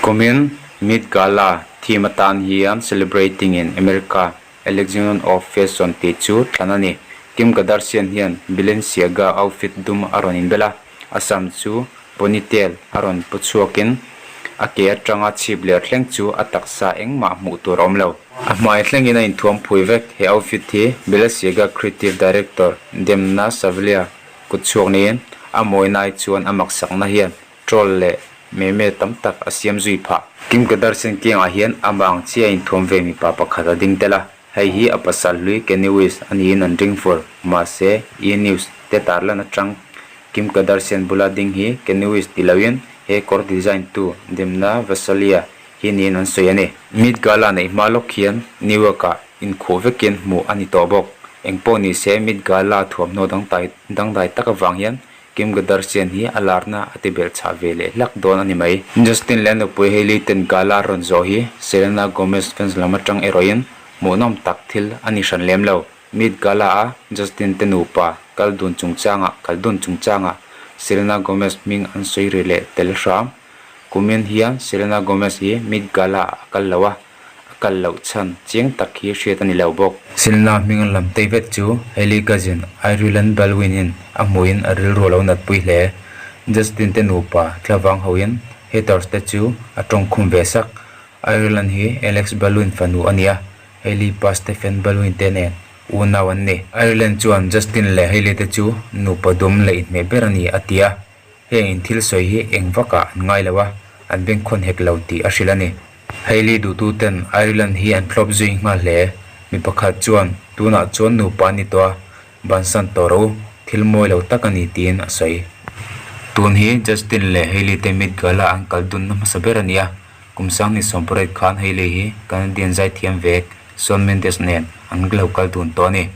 Kumin Met Gala theme atan hian Celebrating in America, A Lexicon of Fashion tih chu thlan a ni. Kim Kardashian hian Balenciaga outfit dum a rawn inbel a, a sam chu ponytail a rawn pu chhuakin a ke atanga chhip ler thleng chu a taksa engmah hmuh tur a awm lo. A hmai thlengin a inthuam phui vek. He outfit hi Balenciaga creative director Demna Savilia kut chhuak niin a mawina ai chuan a maksakna hian troll leh meme tam tak a siam zui phah. Kim Kardashian kiangah hian amah ang chiah a inthuam ve mipa pakhat a ding tel a, hei hi a pasal hlui Kanye West a niin an ring fur. Mahse, E! News te tarlan atang Kim Kardashian bula ding hi Kanye West ti loin he kawr design tu Demna Vasalia hi niin an sawi a ni. Met Gala neih hma lawk hian New York-ah inkhuh vekin hmuh a ni tawh bawk. Engpawh ni se Met Gala thuamhnaw dangdai dangdai tak avang hian Kim Kardashian hi a larna a ti belh chhah ve leh hlak dawn a ni mai. Justin leh a nupui Hailey ten gala rawn zawh hi Selena Gomez fans lam atang erawhin hmuhnawm tak thil a ni hran lem lo. Met Gala a Justin te nupa kal dun chungchangah kal dun chungchangah Selena Gomez hming an sawi ri leh tel hram. Kumin hian Selena Gomez hi Met Gala ah a kal lo a, a kal loh chhan chiang tak hi hriat a ni lo bawk. Selena hming an lam tei vet chu Hailey cousin Ireland Baldwin-in a hmuhin a rilru a lo natpui hle. Justin te nupa thlavang hoin haters te chu a tawngkhum ve sak. Ireland hi Alex Baldwin fanu a ni a, Hailey pa Stephen Baldwin te nen unau an ni. Ireland chuan Justin leh Hailey te chu nupa dum leh inhmeh ber a ni a ti a. Heng in thil sawi hi eng vakah an ngai lo a, an bengkhawn hek lo tih a hrilh a ni. Hailey duhtu ten Ireland hi an thlawp zui nghal hle. Mi pakhat chuan, Tunah chuan nupa an ni tawh a, bansan tawh rawh u, thil mawi lo tak a ni tiin a sawi. Tun hi Justin leh Hailey te Met Gala an kal dunna hmasa ber a ni a, kum sanghnih sawmpariat khan Hailey hi Canadian zaithiam vek Shawn Mendes nen an lo kal dun tawh a ni.